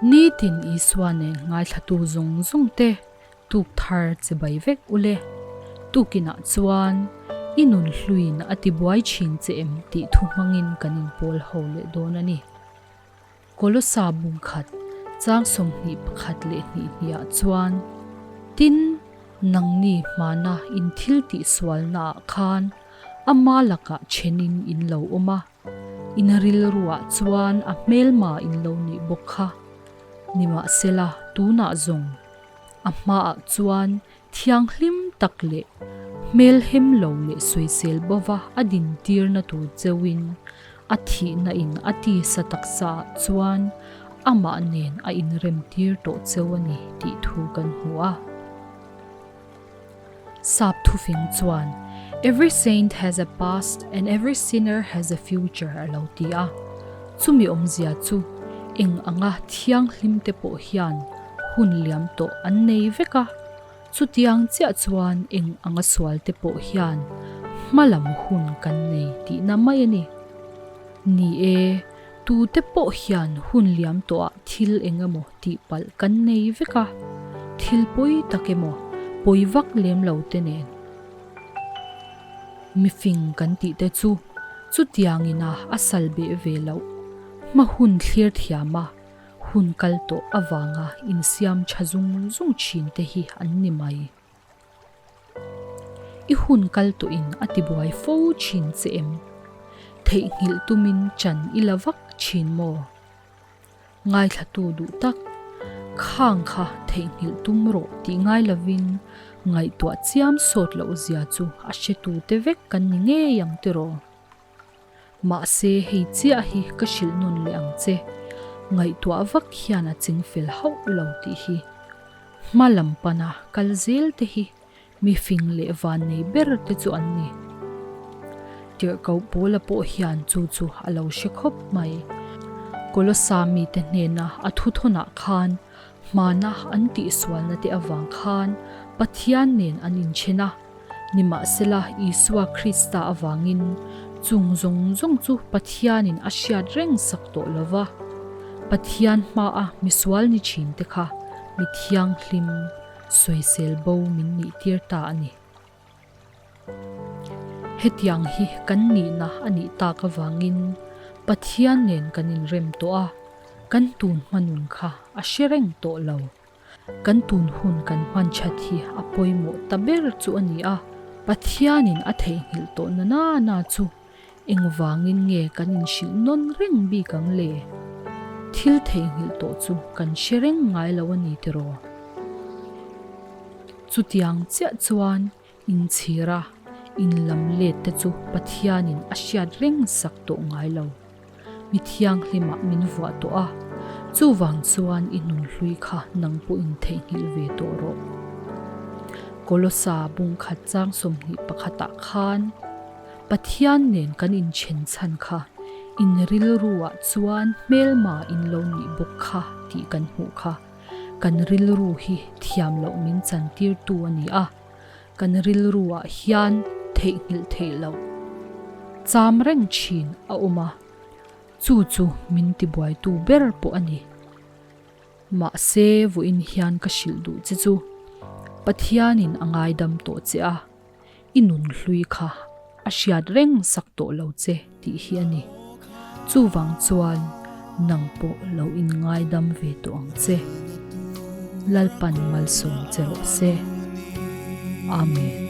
Nitin Isua nen ngaithlatu zawng zawng te tuk thar che bai vek ule. Tukinah chuan i nun hluin a tibuai thin che em tih thu hmangin kan inpawl ho leh dawn a ni. Kolosa bungkhat chang 21 leh hnih hniah chuan, Tin, nangni hmana in thil tihsualnaah khan ama lakah thenin in lo awm a, in rilruah chuan a hmelma in lo nih bawk kha. Nimahsela, tunah zawng a hmaah chuan Thianghlim tak leh hmelhem lo leh sawisel bova a dintirna tur cheuhin a thihna in a tisa taksa ah chuan amah nen a inremtir tawh cheu a ni tih thu kan hmu a. Sap thufing chuan, Every saint has a past and every sinner has a future a lo ti a. Chumi awmzia chu eng anga thianghlim te pawh hian hun liam tawh an nei vek a, chutiang chiah chuan eng anga sual te pawh hian hma lam hun kan nei tihna mai a ni. Ni e, tute pawh hian hun liam tawhah thil eng emaw tih palh kan nei vek a, thil pawi tak emaw pawi vak lem lo te nen. Mifing kan tih te chu chutiangin a a sal beh ve loh, hma hun thlir thiam a, Hun kal tawh avanga insiam tha zung zung thin te hi an ni mai. I hun kal tawhin a tibuai fo thin che em? Theihnghilh tumin chan i la vak thin maw? Ngaithlatu duh tak, khang kha theihnghilh tum rawh tih ngai lovin ngaihtuah chiam sawt loh zia chu a hretute vek kan ni ngei ang tiraw? Mahse hei chiah hi ka hrilh nawn leh ang che, ngaihtuah vak hian a ching fel hauh lo tih hi. Hma lam pana kal zel te hi mi fing leh vannei ber te chu an ni. Tirhkoh Paula pawh hian chu chu a lo hre khawp mai. Kolosa mite hnena a thuthawnah khan hmana an tihsualna te avang khan Pathian nen an inchen a. Nimahsela, Isua Krista avangin chung zawng zawng chu Pathianin a hriat reng sak tawh lo va. Pathian hmaa misual ni thinte kha mi thianghlim, sawisel bo min nihtir ta a ni. Hetiang hi kan nihna a nih tak avangin Pathian nen kan inrem tawh a, kan tun hmanun kha a hre reng tawh lo. Kan tun hun kan hman that hi a pawimawh ta ber chu a ni a, Pathianin a theihnghilh tawh na na na chu engvangin nge kan inhrilh nawn reng bik ang le? Thil theihnghilh tawh chu kan hre reng ngai lo a ni tiraw? Chutiang chiah chuan inchhira inlam let te chu Pathianin a hriat reng sak tawh ngai lo. Mi thianghlimah min vuah tawh a, chuvang chuan i nunhlui kha nang pawhin theihnghilh ve tawh rawh. Kolosa bungkhat chang 21 ah khan Pathian nen kan inchen chhan kha in rilruah chuan hmelma in lo nih bawk kha tih kan hmuh kha. Kan rilru hi thiam loh min chantirtu a ni a. Kan rilruah hian theihnghilh theih loh cham reng thin a awm a, chu chu min tibuaitu ber pawh a ni. Mahse, vawiin hian ka hrilh duh che chu Pathianin a ngaidam tawh che a, i nunhlui kha a hriat reng sak tawh lo che tih hi a ni. Chuvang chuan nang pawh lo inngaidam ve tawh ang che. Lalpan malsawm che rawh se. Amen.